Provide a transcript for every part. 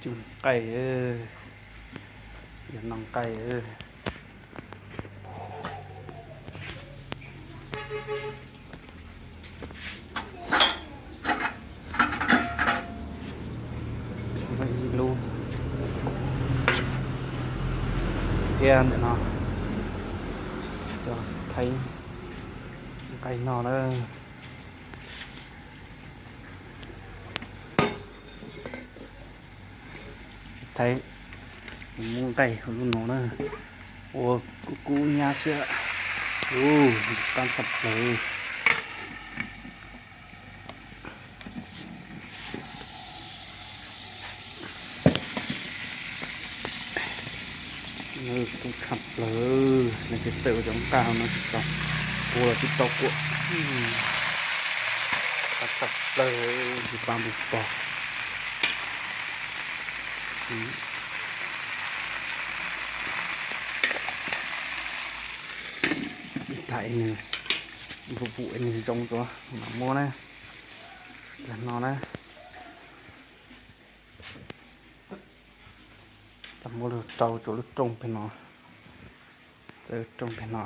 Cug nqaij, yog noj nqaij. Ib lub thiab ntawm no, cov thaib nqaij no na. Thaib muab nqaij hauv lub no na, ua kub kub nyab xwb. Ub, qab tshaj plaws. Kub tshaj plaws, leej twg txawj ua cov nqaij no tsis tau, kuv los tsis tau kuam. Qab tshaj plaws, tsis pab npus pog. Ib tag nws vum vum nws zoo rau mam muab na, tag no na. Tau muab lug rau rau lub rooj pem no, txawb rooj pem no.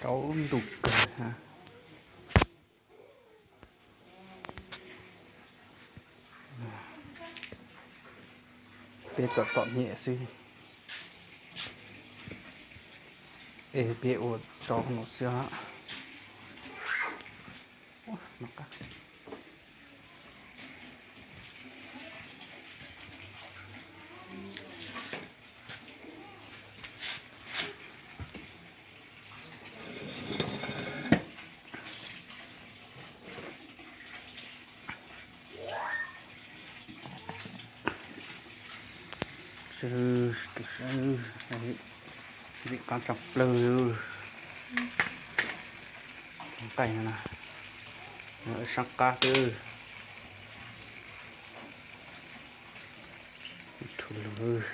Rau ntuj kawg. Peb txom txom nyem xwb, es peb ua tso no xwb. Ntxim qab tshaj plaws. Nqaij no, sab qab xwb. Rhuav lug,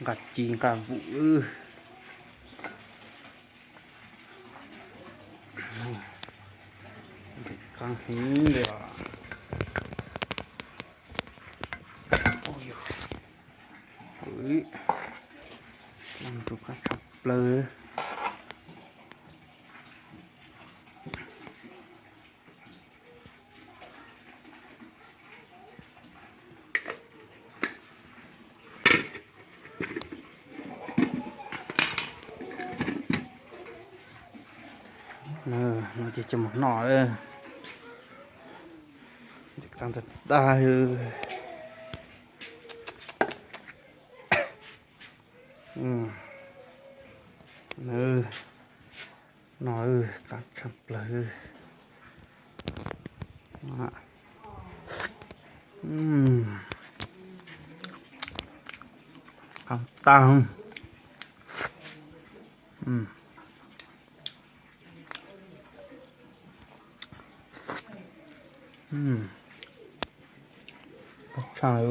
nqa ci nqa vum. Ntxim qab heev li os. Ntxim qab tshaj plaws. No ces coj mus noj. Ntxim qab tag tag. No, qab tshaj plaws. Qab tag. Qab tshaj.